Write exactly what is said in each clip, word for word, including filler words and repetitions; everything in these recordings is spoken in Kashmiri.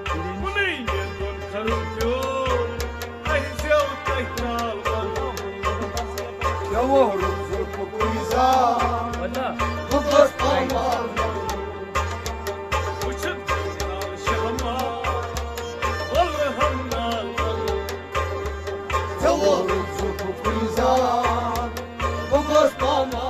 کُنُے مےٚ دۄن کھرُن پیوٚو، اَسہِ زٮ۪و تۄہہِ نال وَنُن۔ کیٛاہ ووٚن زُلفہٕ کُنہِ ساتہٕ؟ بہٕ گوٚژھ پامال وَنُن۔ وٕچھُن نال شہمال، وَلہٕ ہم نال وَنُن۔ ژےٚ ووٚن زُلفہٕ کُنہِ ساتہٕ، بہٕ گوٚژھ پامال وَنُن۔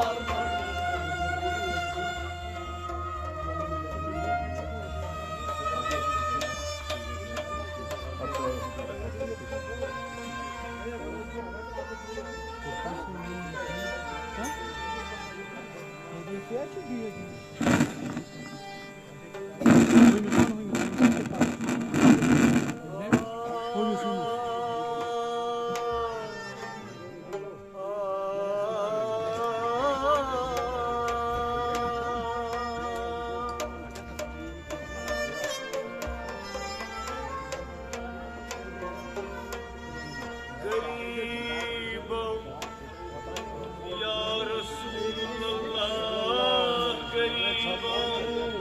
غریبم یا رسول اللہ، غریبم،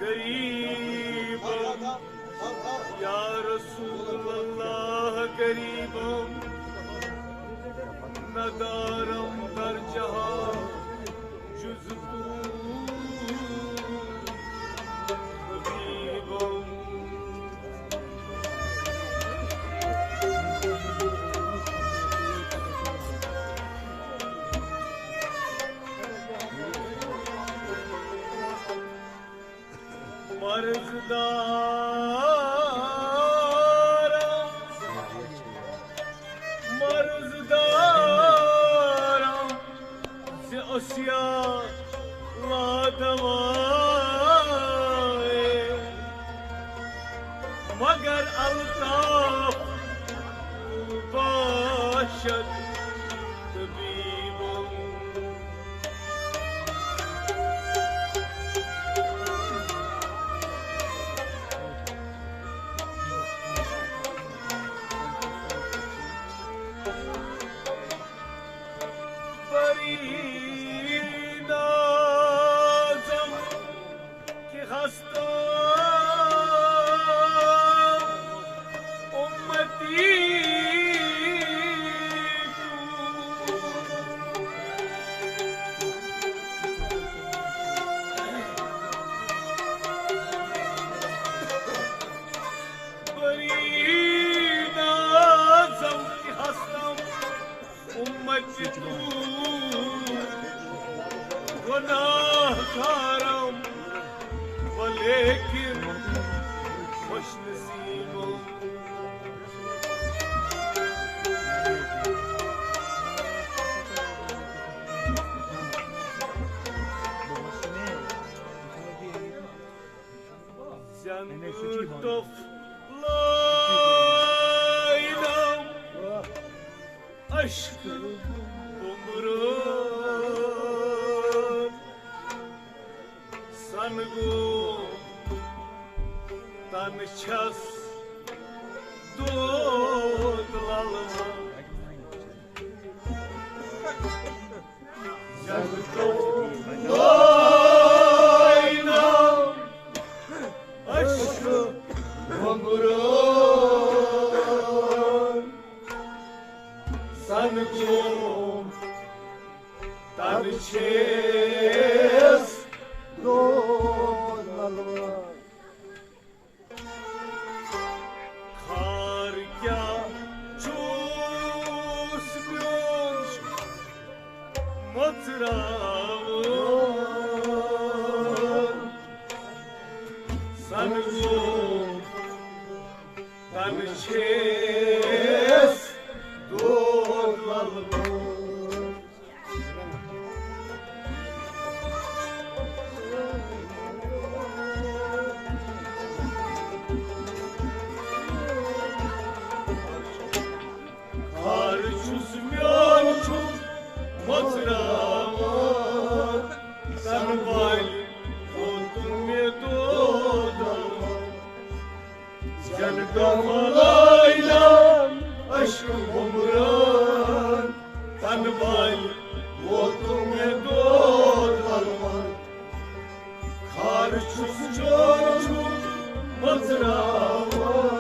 غریبم یا رسول اللہ، غریبم، ندارم در جہان جز تو، حبیبم۔ مرض دارم، مرض دارم، زِ اسیا لا دوائے، مگر الطاف باشد طبیبم۔ برین اعظم کہ ہستم امتی تو۔ برین اعظم کہ ہستم امتی تو، گناہ گارم ولیکن خوش نصیبم۔ زنگ ٹوٚپھ لٲینم عشقہٕ بُمرٲژ، سن گوٚو تن چھس دود للہٕ۔ زنگ ٹوٚپھ لٲینم عشقہٕ بُمرٲژ، سن گوٚو تن چھس دود للہٕ۔ خار کیٛاہ چھُس میون مۄژراوُن، سن گوٚو تن چھس دود للہٕ۔ خار چھُس میون چھُم مۄژراوان، سنہٕ والہِ ووتُن مےٚ دود۔ زنگ ٹوٚپھ لٲینم عشقہٕ بُمرٲژ، تن والہِ ووتُن مےٚ چھُس چون چھُم مٔژراوان۔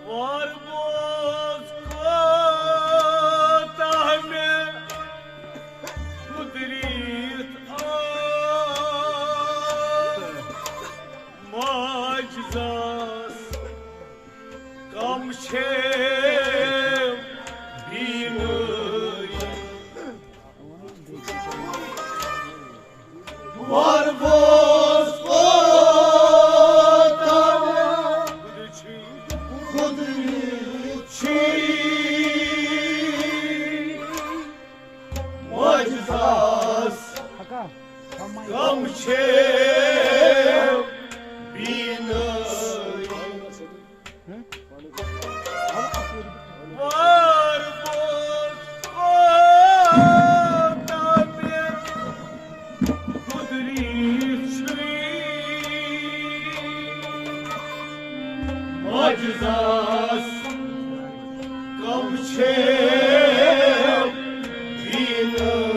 وار بوز کوتاہ مےٚ قدرت آو، ماجزاس کم چھے بینٲیی۔ وار بوز کوتاہ قدرت چھی، ماجزاس کم چھے بینٲیی۔ وار بوز کوتاہ مےٚ قدرت چھی، ماجزاس کم چھے بینٲیی۔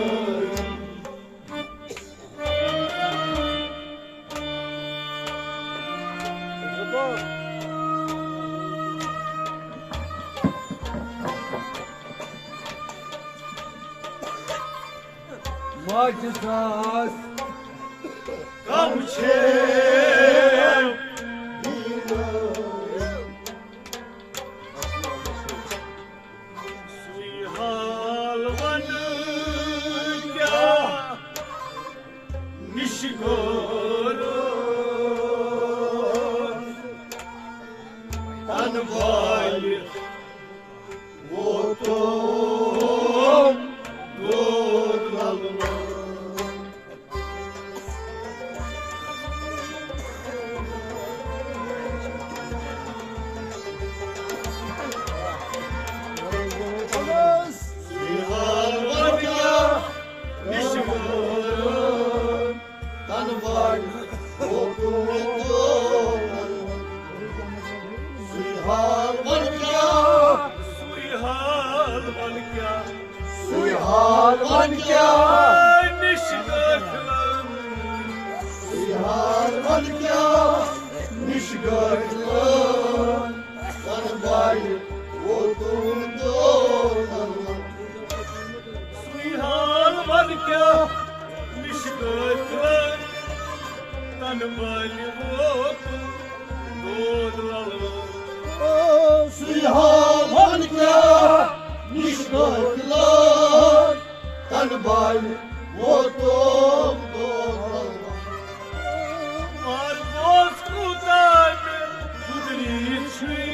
ماجزاس کم چھے سُے حال ونہٕ کیٛاہ نِش گوٚو تنہٕ والہِ ووتُم دود للہٕ۔ سُے حال وَن کیٛاہ، سُے حال وَن کیٛاہ، سُے حال وَن کیٛاہ، نِش غٲفلَن۔ سُے حال وَن کیٛاہ، نِش غٲفلَن۔ تَنہٕ بالہِ ووتُم دود للہٕ۔ سُے حال وَن کیٛاہ، نِش غٲفلَن۔ تَنہٕ بالہِ ووتُم دود للہٕ۔ او، سُے حال وَن کیٛاہ، نِش غٲفلَن۔ تَنہٕ بالہِ ووتُم دود للہٕ۔ وار بوز کوٗتاہ مےٚ قدرت چھُے،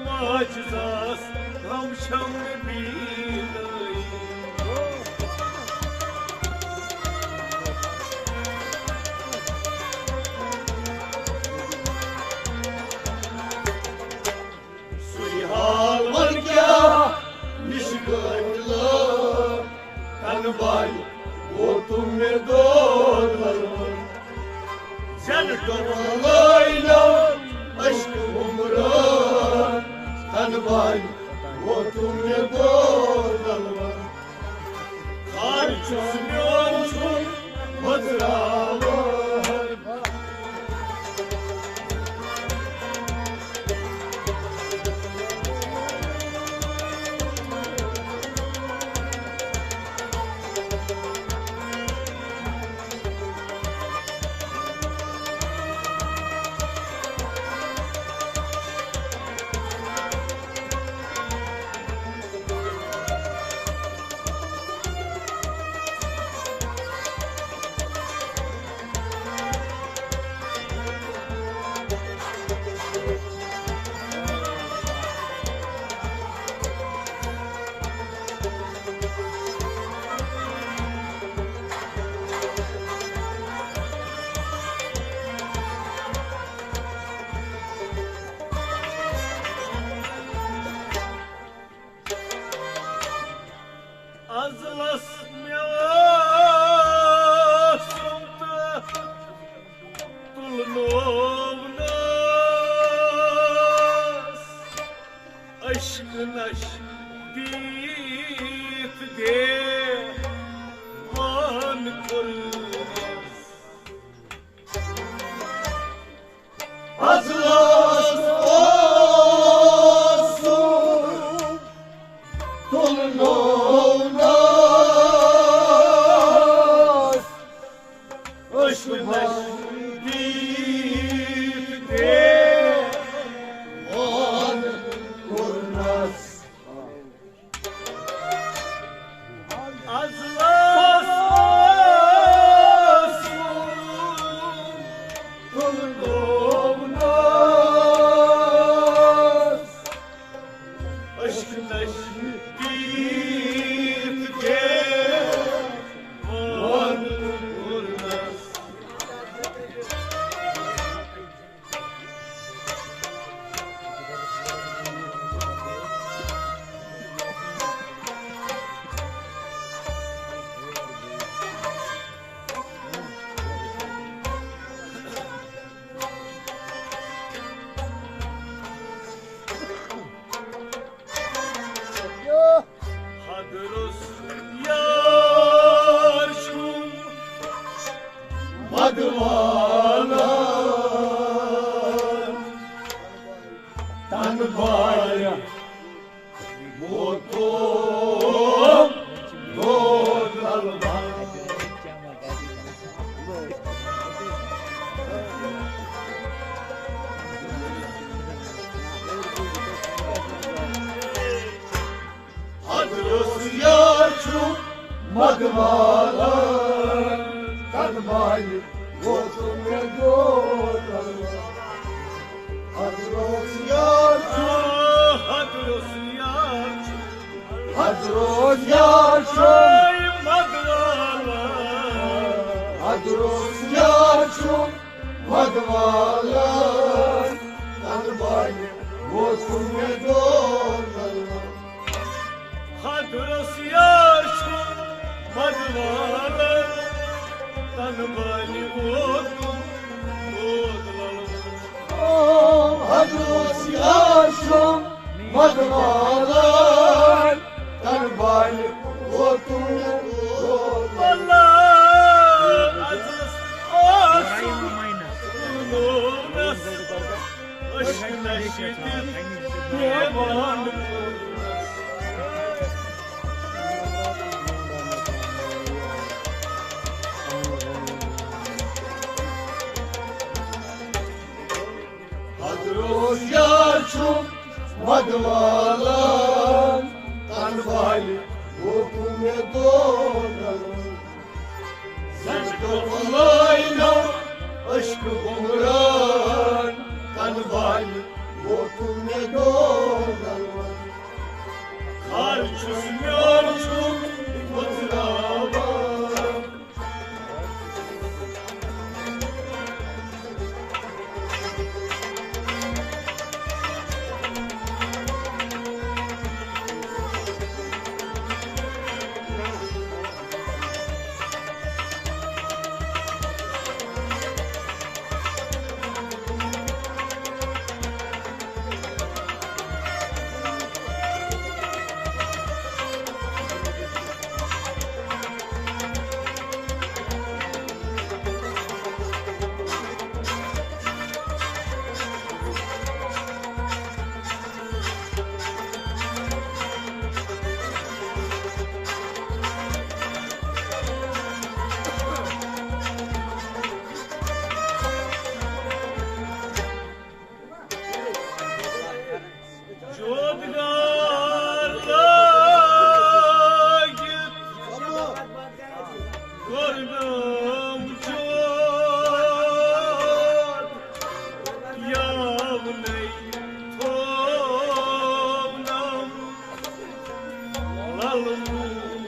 ماجزاس کم چھَم نہٕ بینٲیی۔ سُے حال وَن کیٛاہ، نِش غٲفلَن۔ تَنہٕ بالہِ ووتُم مےٚ دود للہٕ۔ زَن ڈُبہٕ لٲلۍ نو عشقہٕ وُمبرَن۔ تَنہٕ بالہِ ووتُم مےٚ دود للہٕ۔ خار چھُس میون چھُن مٔژراوان۔ مےٚ اوسُم تہٕ تُلنوونَس، عشقہٕ نَش پیٖتھ دیوان کوٚرنَس۔ از لاس اوسُم تُلنوونَس، عشقہٕ نَش پیٖتھ دیوان کوٚرنَس۔ از لاس اوسُم تُلنوونَس، عشقہٕ نَش پیٖتھ دیوان کوٚرنَس۔ حد روٚس یار چھُم مدوالان، تن بالہِ ووتُم دود للوان۔ حد روٚس یار چھُم مدوالان، تن بالہِ ووتُم مےٚ دود للوان۔ حد روٚس یار چھُم، حد روٚس یار چھُم، حد روٚس یار چھُم، اے مدوالان۔ حد روٚس یار چھُم مدوالان، تن بالہِ ووتُم مےٚ دود للوان۔ حد روٚس یار چھُم مدوالان، تن بالہِ ووتُم دود للوان۔ او حد روٚس یار چھُم مدوالان، تن بالہِ ووتُم مےٚ دود للوان۔ واللہ از اوسُم نونس عشقہٕ نَش دیوان کوٚرنَس۔ حد روٚس یار چھُم مدوالان، تن بالہِ ووتُم مےٚ دود للوان۔ زنٛگہٕ بلٲینو عشقہٕ بُمران، تن بالہِ ووتُم مےٚ دود للوان۔ خار چھُس میون چھُم مُژراوان۔ جوتگار لٲگِتھ کوٚرنم جوت، یاونَے تھوونم للہٕ مون۔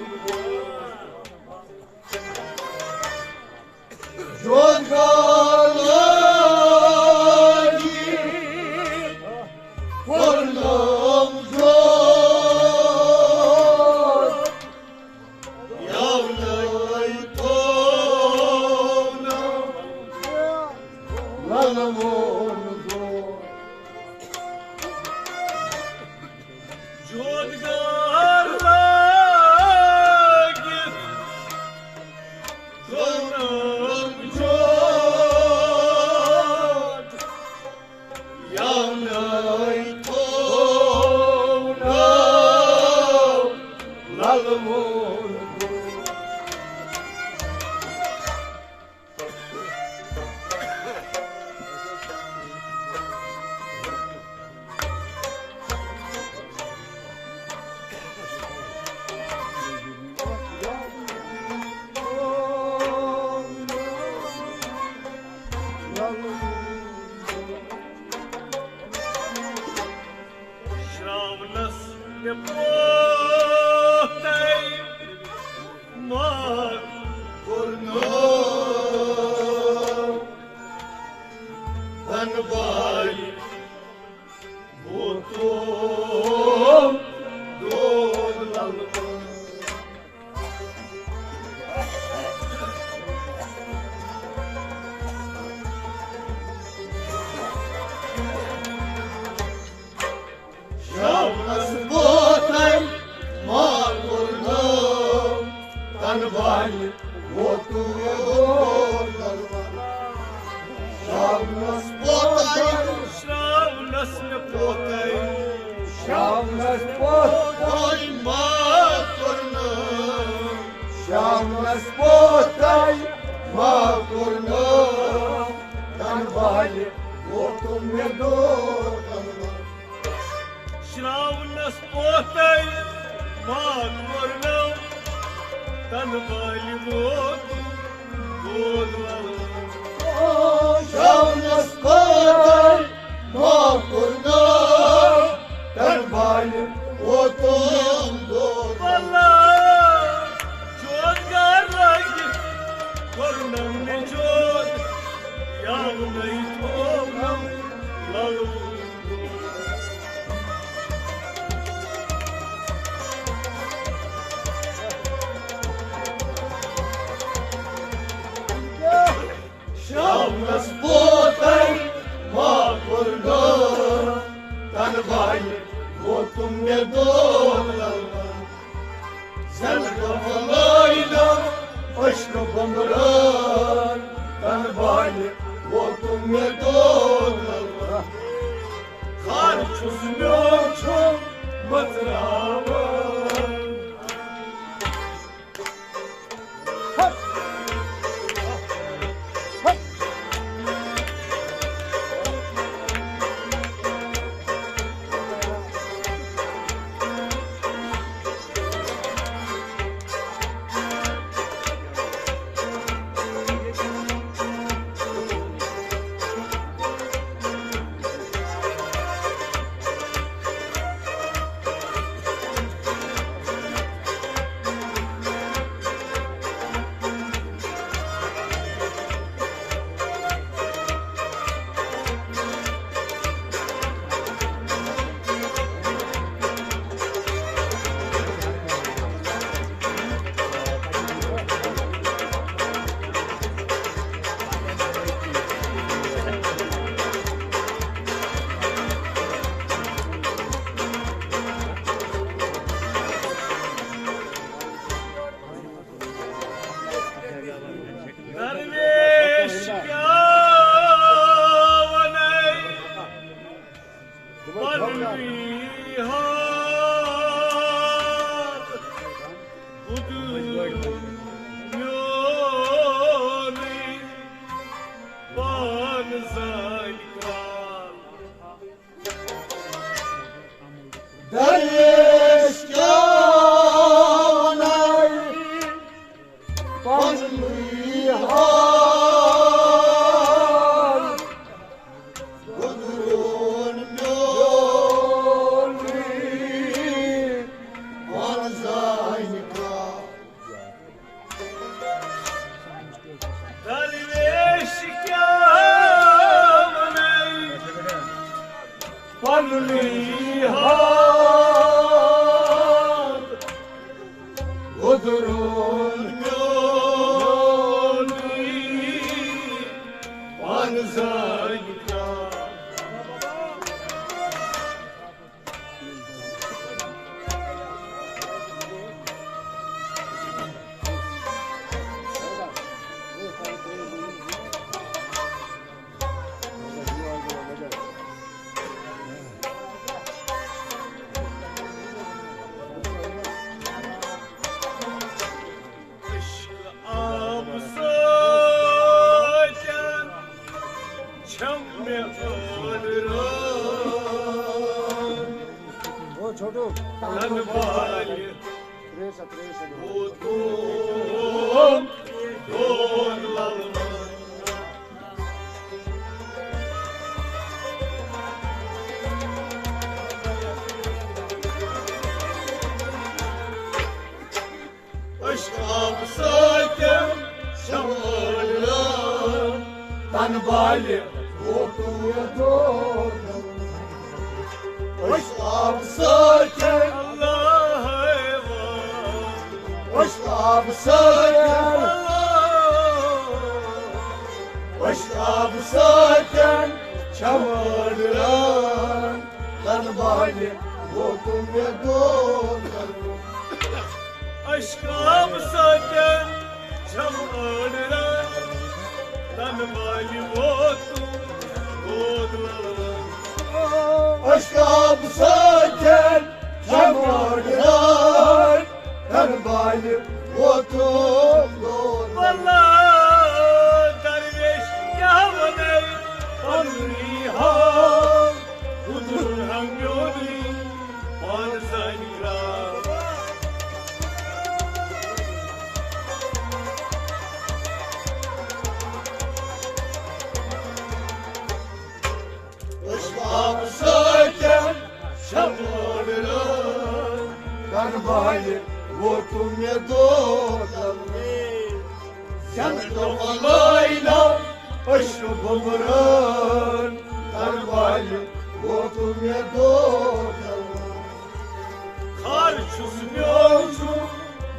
جوتگار لٲگِتھ کوٚرنم جوت، جودگار لٲگِتھ ترٛوونم جوڈ، یاونے تھوونم للہٕ وُن۔ شراونس مےٚ پوتے ما کوٚرنو، دنہٕ بالہِ ووتُم دود للہٕ۔ شاونس پوتھے ما کوٚرنو، تنہٕ بالہِ ووتُم دود للہٕ۔ شاونس پوتھے، شاونس پوتھے، شاونس پوتھے ما کوٚرنو، شاونس پوتھے ما کوٚرنو، تنہٕ بالہِ ووتُم مےٚ دود للہٕ۔ شراونس پوتھے ما کوٚرنو، تنہٕ بالہِ ووتُم دود للہٕ۔ شاونس پوتھے ما کوٚرنو، تنہٕ بالہِ ووتُم دود للہٕ۔ بلا جودگار لٲگِتھ کوٚرنم مےٚ جود، یاونے تھوونم للہٕ۔ شاونس پوتھے ما کوٚرنو، تنہٕ بالہِ ووتُم مےٚ دود للہٕ۔ زٮ۪نہٕ گۄپھٕ لٲینم عشقہٕ بُمبرٲے، تنہٕ بالہِ ووتُم مےٚ دود للہٕ۔ خار چھُس میون چھُم مژراوان۔ درویش کیٛاہ وَنے پننُے حال، بُدُن میونُے پان زانہِ کرٛال۔ درویش کیٛاہ وَنَے پننُے حال، گُزرُن میونُے پان زانہِ کرٛال۔ درویش کیٛاہ وَنَے پننُے حال، گُزرُن تنہٕ بالہِ ووتُم دود للہٕ۔ عشقاب سۭتۍ چھم أڑران، تنہٕ بالہِ ووتُم یہِ دود۔ عشقاب سۭتۍ، عشقاب سۭتۍ، عشقاب سۭتۍ چھم أڑران، تنہٕ بالہِ ووتُم یہِ دود۔ عشقاب سۭتۍ چھم أڑران، تنہٕ بالہِ ووتُم دود للہٕ۔ عشقاب سۭتۍ چھم أڑران، تنہٕ بالہِ ووتُم دود۔ واللہ درویش کیٛاہ ونے پننُے حال، گُزرُن ہم میونُے پانہٕ زانہِ رب۔ عشقاب سۭتۍ چھم أڑران، تنہٕ بالہِ ووتُم یہِ دود۔ زینہٕ دۄہ لٲیلم عشقہٕ بُمران، تنہٕ بالہِ ووتُم یہِ دود۔ خار چھُس میون چھُ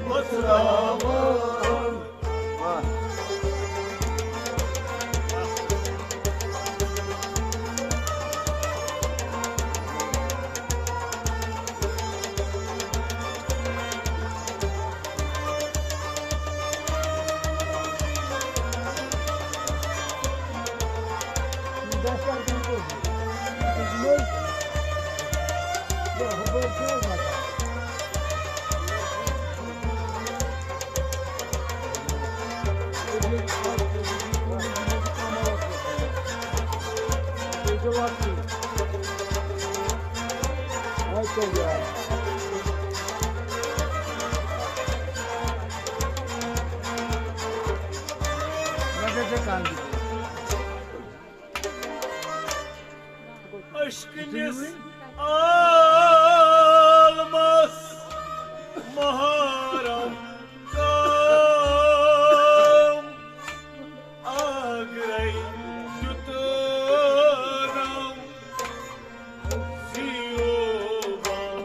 مُژراوان۔ عشقہٕ نِس عالمس محرم کم، آگرے دیُت ناو زیٖرو بم۔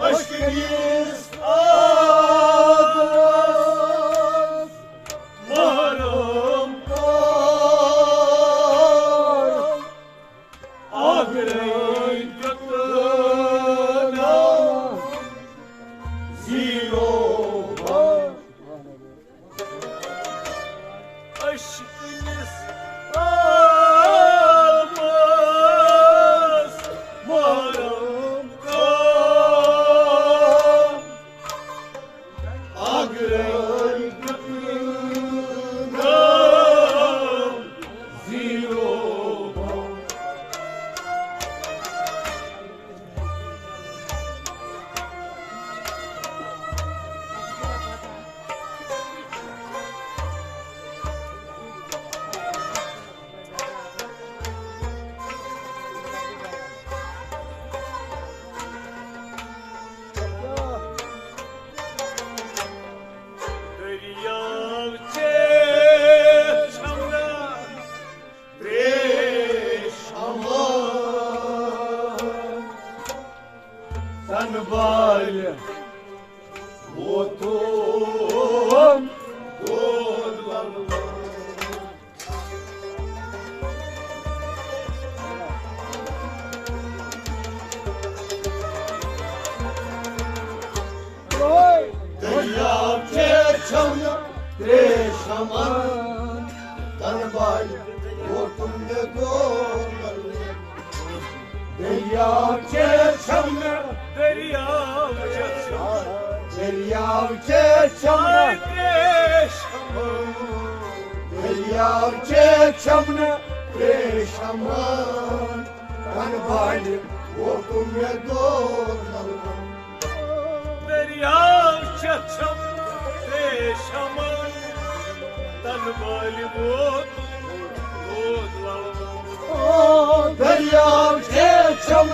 عشقہٕ نِس عالمس محرم کم، آگرے دیُت ناو زیٖرو بم۔ عشقہٕ نِس عالمس محرم کم، آگرے دیُت ناو زیٖرو بم۔ دٔریاو چیٚتھ چھمنا تریش امان، تنہٕ بالہِ ووتُم دود للہٕ۔ دٔریاو چیٚتھ چھمنا تریش امان، تنہٕ بالہِ ووتُم یہِ دود للہٕ۔ دٔریاو چیٚتھ چھمنا، دٔریاو چیٚتھ چھمنا، دٔریاو چیٚتھ چھمنا تریش امان۔ دٔریاو چیٚتھ چھمنا تریش امان، تنہٕ بالہِ ووتُم مےٚ دود للمان۔ دٔریاو چھےٚ چھَم ترٛیش ہٮ۪وان، تنہٕ بالہِ ووتُم دود للمان۔ او دٔریاو چھےٚ چھَم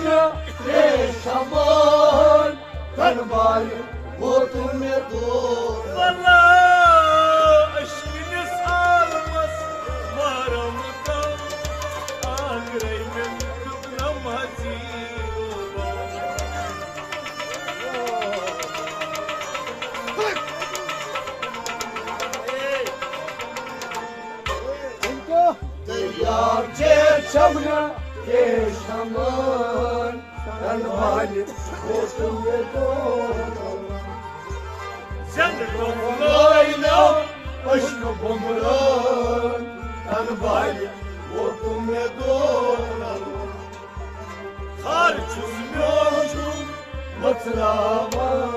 ترٛیش ہٮ۪وان، تنہٕ بالہِ ووتُم مےٚ دود۔ واللہ، اشکنِس عالمس مارم کم، آگرے مےٚ دیُت نم حزیٖن۔ دٔریاو چھےٚ چھَم ترٛیش ہٮ۪وان، تنہٕ بالہِ ووتُم مےٚ دود۔ زٮ۪نہٕ ٹۄپھ لٲینو اشکہٕ بۄمبرٲن، تنہٕ بالہِ ووتُم مےٚ دود۔ خار چھُس میون چھُم مۄژراوان۔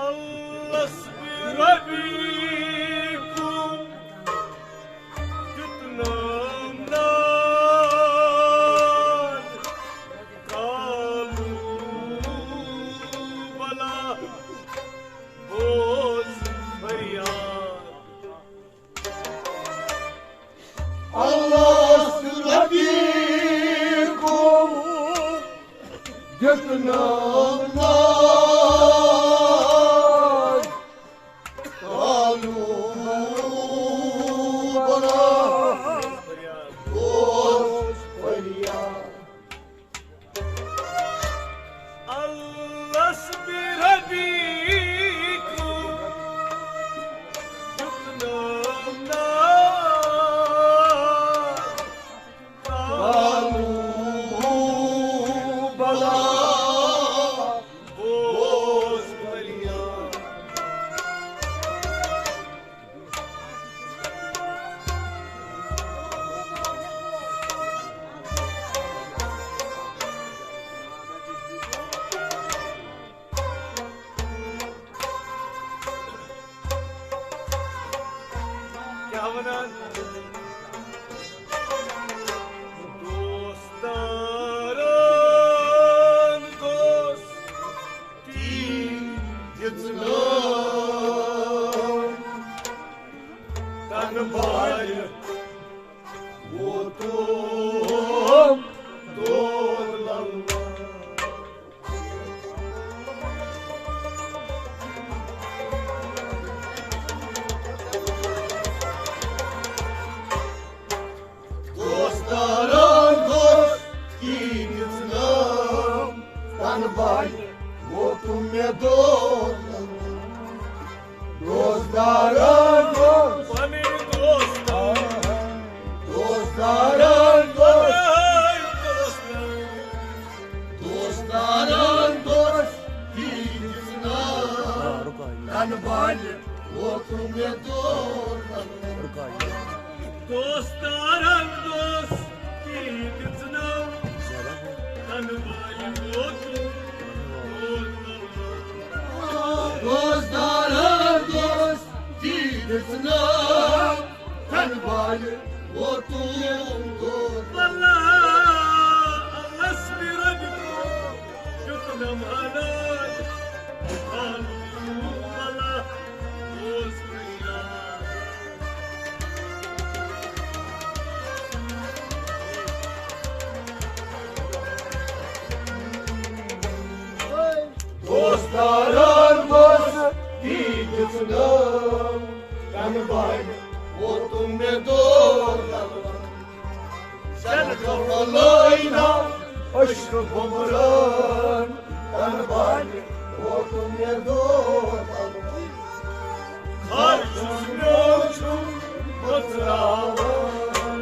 الس بربیکم دیتنم ناد، قالوا بلی، بوز فریاد۔ الس بربیکم دیتنم ناد، قالوا بلی، بوز فریاد۔ الس بربیکم دیتنم ناد، قالوا بلی، بوز فریاد۔ کیٛاہ وَنان؟ دوستارن دوستی دِژنٲو، تنہٕ بالہِ ووتُم دود للمان۔ دوستارن دوستی دِژنٲو، تنہٕ بالہِ ووتُم مےٚ دود۔ دوستارن دوست، پنٕنۍ دوستان۔ دوستارن دوست، دوستان۔ دوستارن دوستی دِژنٲو، تنہٕ بالہِ ووتُم مےٚ دود۔ دوستارن دوستی دِژنٲو، تنہٕ بالہِ ووتُم دود۔ دوستارن دوستی دِژنٲو، تنہٕ بالہِ ووتُم دود۔ واللہ، الس بربیکم دیتنم ناد، قالوا بلی، بوز فریاد۔ دوستارن دوستی دِژنٲو، ووتُم مےٚ دور زنہٕ لٲینا عشقہٕ بُمران، تنہٕ بالہِ ووتُم مےٚ دور۔ خر چھُس میون چھُم مُژراوان۔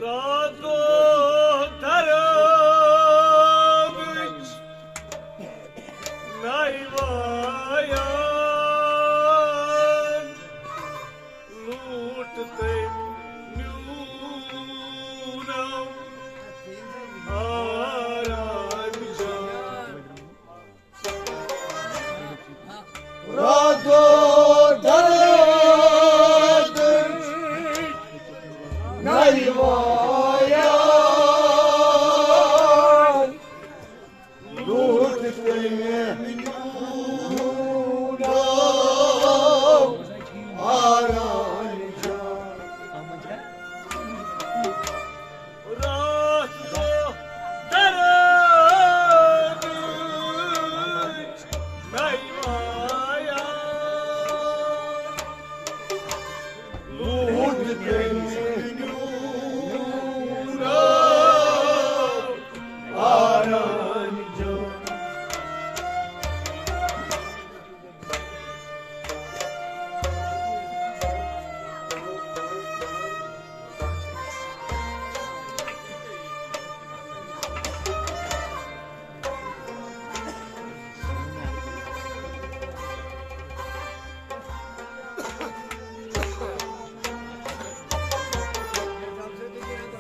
راتو درٲبٕچ ناے وایان، لوٗٹھ تٔمۍ نیوٗنم آرام جان۔ راتو درد ناے وایان، لوٗٹھ تٔمۍ نیوٗنم آرام جان۔ راتھ دۄہ درد ناے وایان، لوٗٹھ تٔمۍ نیوٗنم آرام جان۔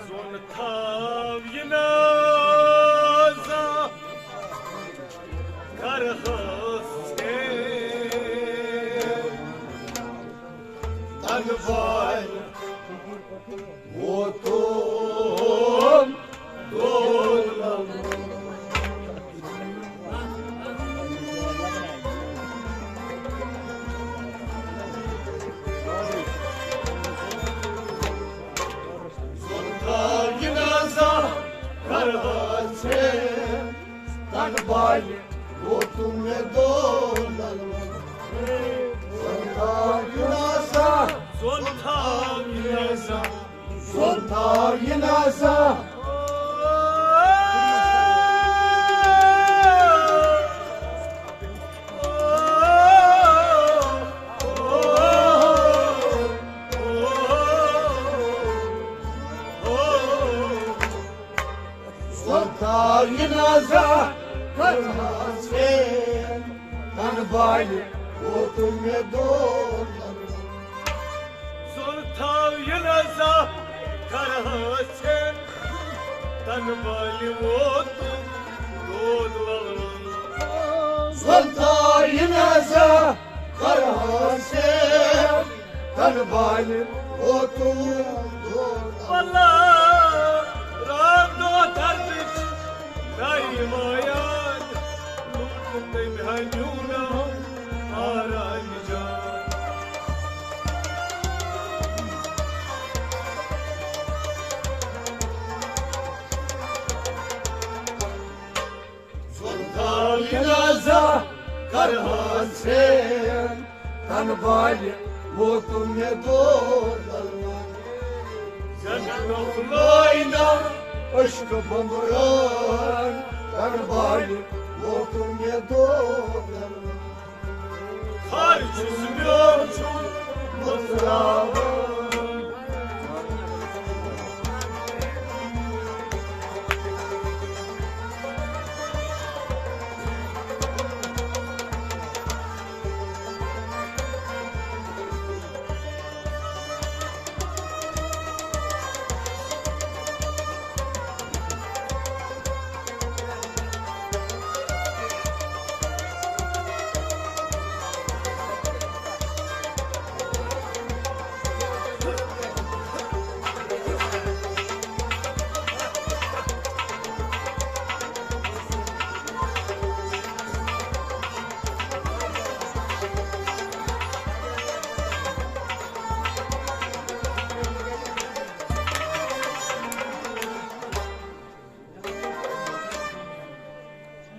زوٚن تھاو یہِ نازا، کر حٲصِل تنہٕ بالہِ ووتُم دولہٕ۔ زوٚن تھاو یہِ نازا، کر حٲصِل تنہٕ بالہِ ووتُم مےٚ دولہٕ۔ زوٚن تھاو یہِ نازا، زوٚن تھاو یہِ نازا، زوٚن تھاو یہِ نازا۔ زوٚن تھاو یہِ نازا، کر حٲصِل تنہٕ بالہِ ووتُم مےٚ دولہٕ۔ زوٚن تھاو یہِ نازا، کر حٲصِل تنہٕ بالہِ ووتُم دولہٕ۔ زوٚن تھاو یہِ نازا، کر حٲصِل تنہٕ بالہِ ووتُم دولہٕ۔ واللہ، راتھ دۄہ دردٕچ ناے وایان، لوٗٹھ تٔمۍ ہا نیوٗنم آرام جان۔ زوٚن تھاو یہِ نازا، کر حٲصِل تنہٕ بالہِ ووتُم مےٚ دولہٕ۔ زنہٕ لٲینا عشقہٕ بُمران، تنہٕ بالہِ ووتُم مےٚ دولہٕ۔ خر چھُس میون چھُم مُژراوان۔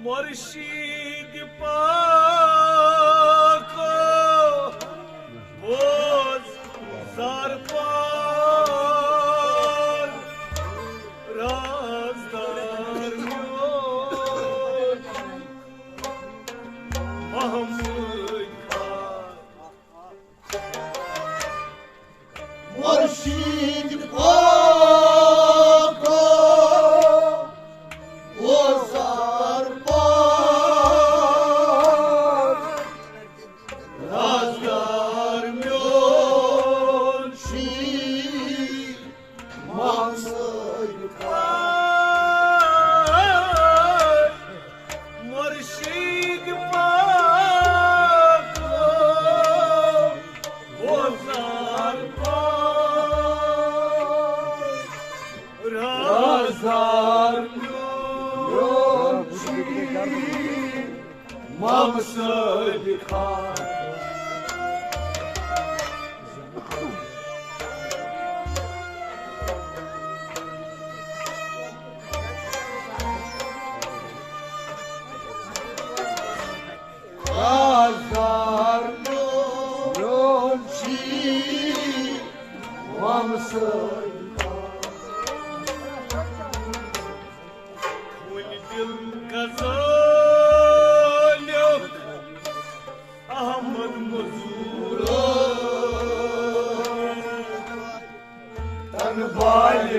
مرشد پاکو بوز زار پار رازدار میون محمد خان۔ مرشد پاکو وزار پاک رازدار میون شیر محمد خان۔ مرشد پاک وزار پاک رازدار میون شیر محمد خان۔ رازدار میون شیر محمد خان۔ کُلۍ دِل غزالیُک احمد مزوٗرن تن والہِ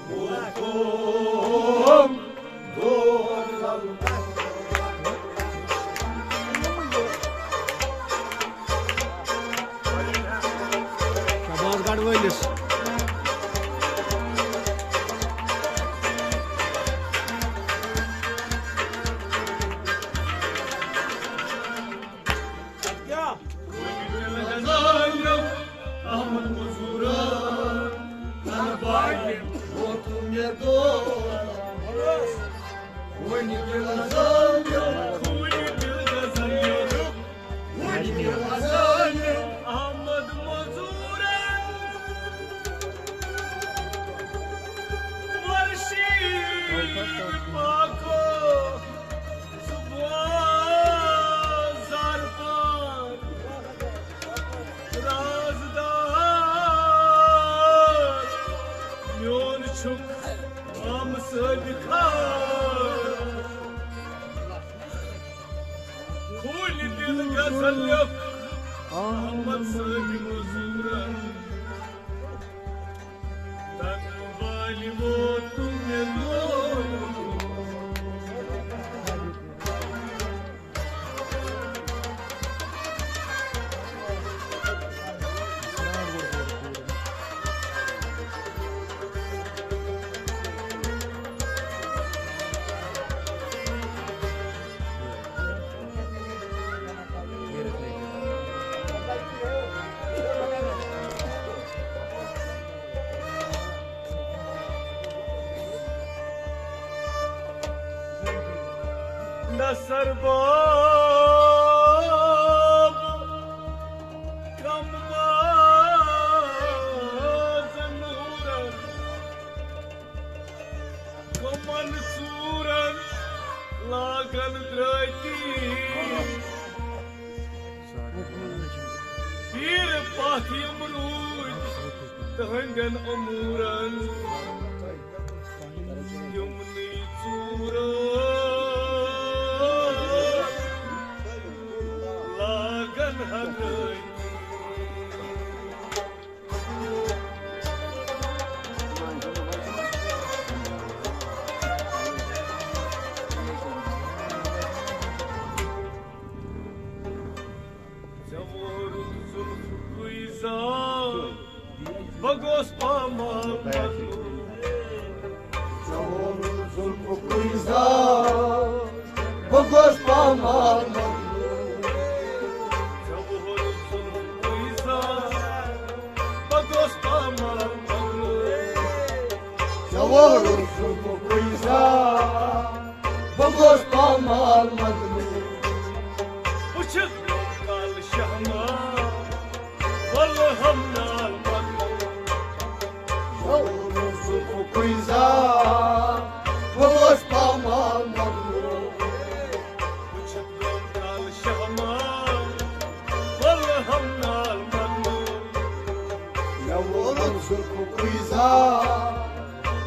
حُکُم دور۔ شہباز گڑھ وٲلِس۔ احمد مزورن تن والہِ ووت مےٚ دور۔ وۄنۍ دِل غزل، وۄنۍ دِل غزل، وۄنۍ دِل غزل۔ احمد مزورن مرشد پاکو، ژٕ بوز زار پار رازدار میون چھُکھ محمد صٲبِ خان۔ کُلۍ دِل غزل لیوٚکھ محمد صٲبِ مزورن۔ تن والہِ ووت مےٚ دور۔ نثر باب کم باز نورن، کمن ژورن لاگن درٲتی۔ پیٖر پتھ یِم روٗدۍ تٕہنٛدٮ۪ن اموٗرن، تِمنٕے ژوٗرن لاگن ہدٲے۔ ژےٚ ووٚرُتھ زُلفُکُے زال، بہٕ گوس پامال مطلوب۔ ژےٚ ووٚرُتھ زُلفُکُے زال، بہٕ گوس پامال مطلوب۔ ژےٚ ووٚرُتھ زُلفُکُے زال، بہٕ گوس پامال مطلوب۔ ژےٚ ووٚرُتھ زُلفُکُے زال، بہٕ گوس پامال مطلوب۔ وٕچھِتھ کالہٕ شہمال، ولہٕ ہم نال مطلوب۔ ژےٚ ووٚرُتھ زُلفُکُے زال، بہٕ گوس پامال مغلوب۔ وٕچھِتھ گوٚم کال شہمال، واللہ ہم نال مغلوب۔ مےٚ ووٚنُکھ زُلفُکُے زال،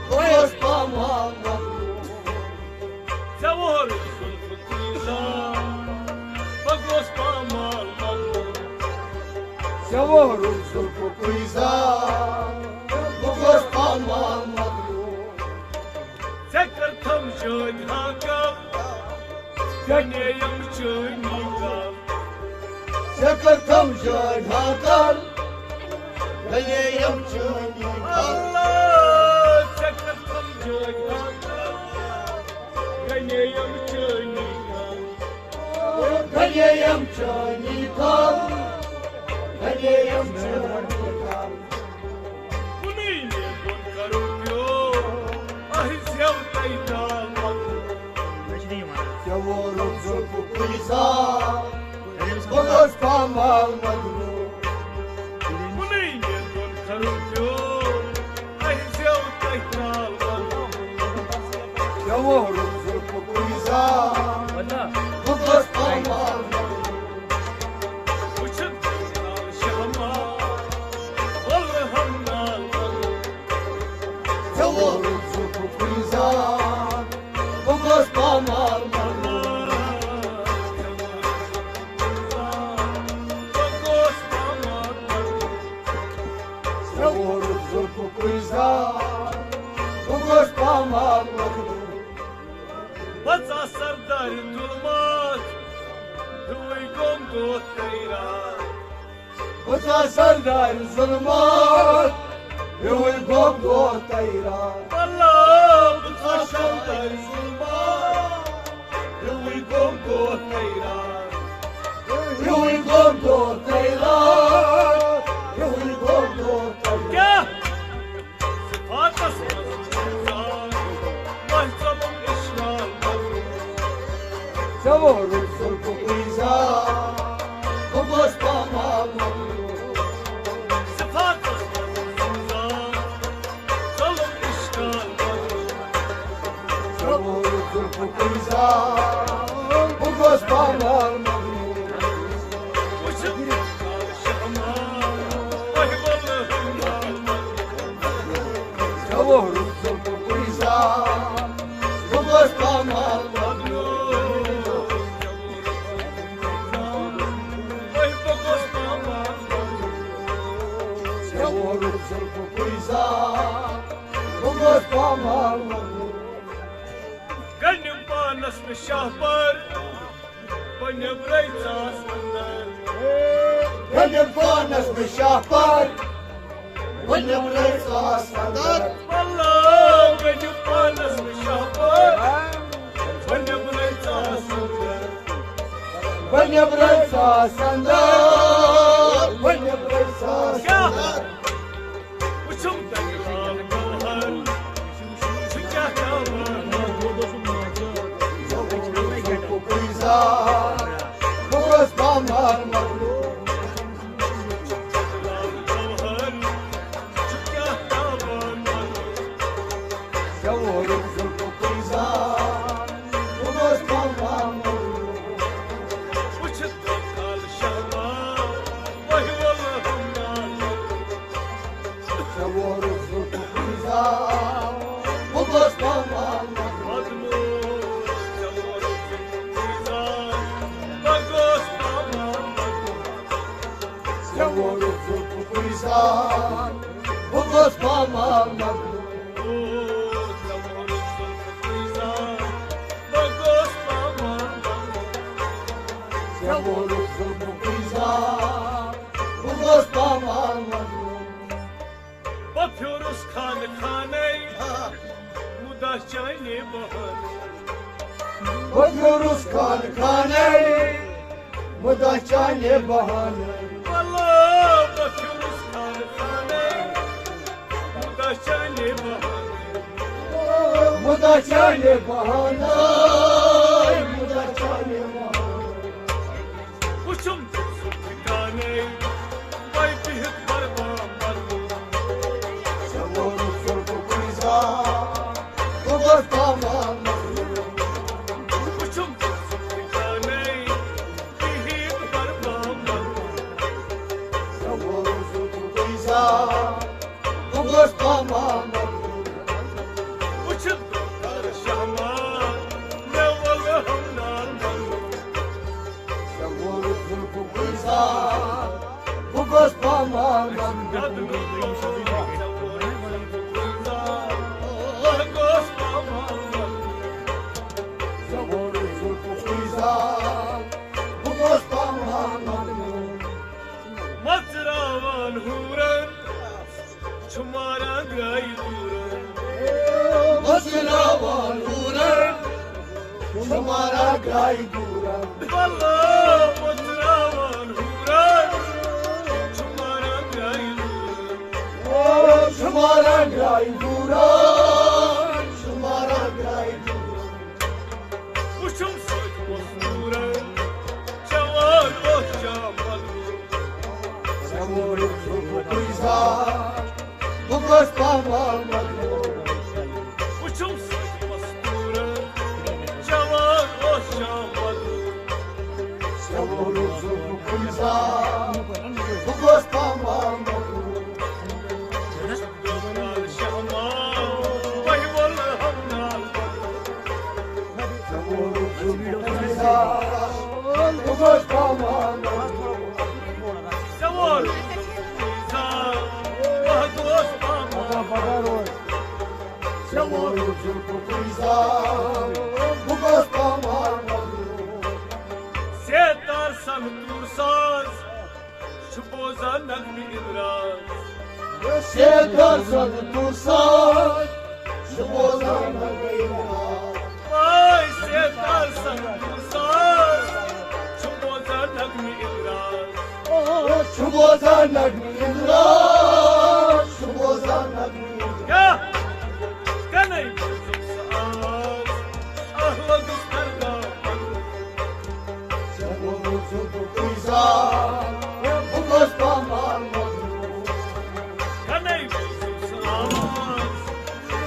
بہٕ گوس پامال مغلوب۔ ژےٚ ووٚنُکھ زُلفُکُے زال، بہٕ گوس پامال مغلوب۔ ژےٚ ووٚنُکھ زُلفُکُے زال، بہٕ گوس پامال مغلوب۔ ژےٚ کٔرتھم جٲدۍ ہاکل، ژےٚ نییم چٲنی کل۔ ژےٚ کٔرتھم جٲدۍ ہاکل، ژےٚ نییم چٲنی کل۔ اللہ، ژےٚ کٔرتھم جٲدۍ ہاکل، ژےٚ نییم چٲنی کل۔ ژےٚ نییم چٲنی کل، ژےٚ نییم چٲنی کل۔ کُنُے مےٚ دۄن کرو پیوم، اَہہِ زٮ۪و تۄہہِ ناو مغلوب۔ ژےٚ ووٚنُکھ زُلفُکُے زال، بہٕ گوس پامال مغلوب۔ کُنُے مےٚ دۄن کرو پیوم، اَہہِ زٮ۪و تۄہہِ ناو مغلوب۔ ژےٚ ووٚنُکھ زُلفُکُے زال، بہٕ گوس پامال مغلوب۔ وٕچھِتھ گوٚو کال شہمال، واللہ ہم نال مغلوب۔ ژےٚ ووٚنُکھ زُلفُکُے زال، بہٕ گوس پامال مغلوب۔ ژےٚ ووٚنُکھ زُلفُکُے زال، بہٕ گوس پامال مغلوب۔ بہٕ ژاس سردارِ ظُلمات، ہیوٗے گوٚم دۄہ تہٕ راتھ۔ بہٕ ژاس سردارِ ظُلمات، ہیوٗے گوٚم دۄہ تہٕ راتھ۔ اللہ، بہٕ ژاس سردارِ ظُلمات، ہیوٗے گوٚم دۄہ تہٕ راتھ۔ ہیوٗے گوٚم دۄہ تہٕ راتھ، ہیوٗے گوٚم دۄہ تہٕ راتھ۔ کیٛاہ؟ صفاتس منٛز چھُ زال، تۄہہِ ژوٚلُم اِشکال مغلوب۔ ژےٚ ووٚنُکھ زُلفُکُے زال، بہٕ گوس پامال مغلوب۔ صفاتس منٛز چھُ زال، ژوٚلُم اِشکال مغلوب۔ ژےٚ ووٚنُکھ زُلفُکُے زال، بہٕ گوس پامال مغلوب۔ وٕچھِتھ گوٚو کال شہمال، تۄہہِ ووٚنُم نال مغلوب۔ ژےٚ ووٚنُکھ زُلفُکُے زال، بہٕ گوس پامال مغلوب۔ تۄہہِ بہٕ گوس پامال مغلوب۔ ژےٚ ووٚنُکھ زُلفُکُے زال، بہٕ گوس پامال مغلوب۔ گنڈِم پانس نہٕ شاہ پر، بہٕ نیبرے ژاس اندر۔ گنڈِم پانس نہٕ شاہ پر، بہٕ نیبرے ژاس اندر۔ اللہ، گنڈِم پانس نہٕ شاہ پر، بہٕ نیبرے ژاس اندر۔ بہٕ نیبرے ژاس اندر، بہٕ نیبرے ژاس کیٛاہ؟ اندر۔ وٕچھُم تۄہہِ لال گوہر، سُہ کیٛاہ تھاوان؟ بہٕ گوس پامال مغلوب۔ لال گوہر، سُہ کیٛاہ تھاوان؟ ژےٚ ووٚنُکھ زُلفُکُے زال، بہٕ گوس پامال مغلوب۔ وٕچھِتھ گوٚو کال شہمال، وۄنۍ ووٚلُم نال۔ ژےٚ ووٚنُکھ زُلفُکُے زال، بہٕ گوس پامال مغلوب۔ ژےٚ ووٚنُکھ زُلفُکُے زال، بہٕ گوس پامال مغلوب۔ ژےٚ ووٚنُکھ زُلفُکُے زال، بہٕ گوس پامال مغلوب۔ ژےٚ ووٚنُکھ زُلفُکُے زال، بہٕ گوس پامال مغلوب۔ بہٕ پھیوٗرُس خانہٕ خانَے، مُدا چانے بہانَے۔ بہٕ پھیوٗرُس خانہٕ خانَے، مُدا چانے بہانَے۔ اللہ، بہٕ پھیوٗرُس خانہٕ خانَے، مُدا چانے بہانَے۔ مُدا چانے بہانَے، مُدا چانے بہانَے۔ وٕچھُم تٔمۍ سُنٛد ٹھِکانَے، وۄنۍ بِہِتھ بَربام بَربام۔ ژےٚ ووٚنُتھ زُلفُکُے زال، بہٕ گوس پامال مغلوب۔ گرٛایہِ دوٗرا۔ بلہٕ مُژراوان حورا، چھُ ماران گرٛایہِ دوٗرا۔ او، چھُ ماران گرٛایہِ دوٗرا، چھُ ماران گرٛایہِ دوٗرا۔ وٕچھُم سۭتۍ مستوٗرا، جوان اوس جان مغروٗر۔ ژےٚ ووٚنُتھ زُلفہٕ کُے زار، بہٕ گوس پامال مغروٗر۔ وٕچھُم سۭتۍ مستوٗرا، جوان اوس جان مغروٗر۔ ژےٚ ووٚنُتھ زُلفہٕ کُے زار، بہٕ گوس پامال مغروٗر۔ سیدار سنتور ساز چھُ بوزان نغمہٕ اندراز۔ سیدار سنتور ساز چھُ بوزان نغمہٕ اندراز۔ واے سیدار سنتور ساز چھُ بوزان نغمہٕ اندراز۔ چھُ بوزان نغمہٕ اندراز، چھُ بوزان نغمہٕ اندراز۔ کیٛاہ؟ کنے بوزُم سُہ آواز، آہ لوٚگُس درگاہ۔ ژےٚ ووٚنُتھ زُلفہٕ کُے زار، بہٕ گوس پامال مغروٗر۔ کنے بوزُم سُہ آواز،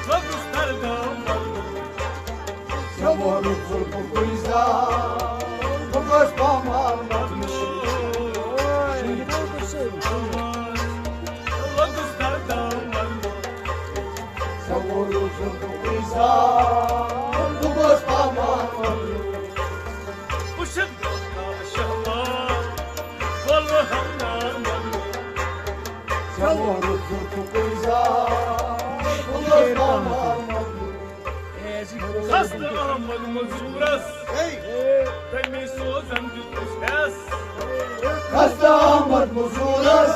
لوٚگُس درگاہ مغروٗر۔ ژےٚ ووٚنُتھ زُلفہٕ کُے زار، بہٕ گوس پامال مغروٗر۔ لوٚگُس درگاہ مغروٗر۔ ژےٚ ووٚنُتھ زُلفہٕ کُے زار، بہٕ گوس پامال مغروٗر۔ وٕچھِتھ گوٚو کالہٕ شہوار، گوٚو ہمدان مغروٗر۔ ژےٚ ووٚنُتھ زُلفہٕ کُے زار، بہٕ گوس پامال مغروٗر۔ خستہٕ احمد مزوٗرس، تٔمِس سوزن دیُتُس ہٮ۪س۔ خستہٕ احمد مزوٗرس،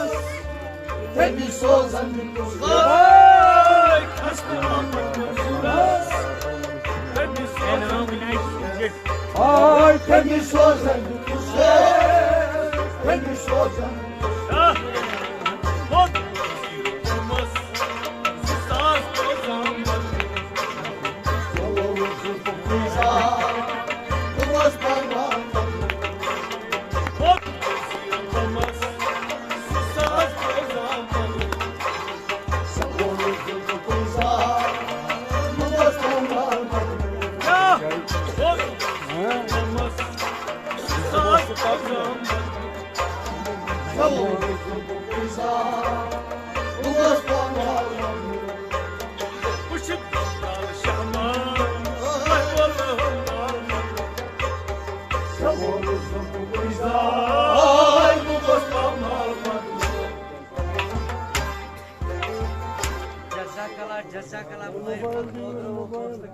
تٔمِس سوزن دیُتُس ہٮ۪س۔ خستہٕ احمد مزوٗرس، تٔمِس سوزن دیُتُس ہٮ۪س۔ آے تٔمِس سوزن دیُتُس ہٮ۪س، تٔمِس سوزن دیُتُس ہٮ۪س۔ جزاک اللہ، جزاک اللہ۔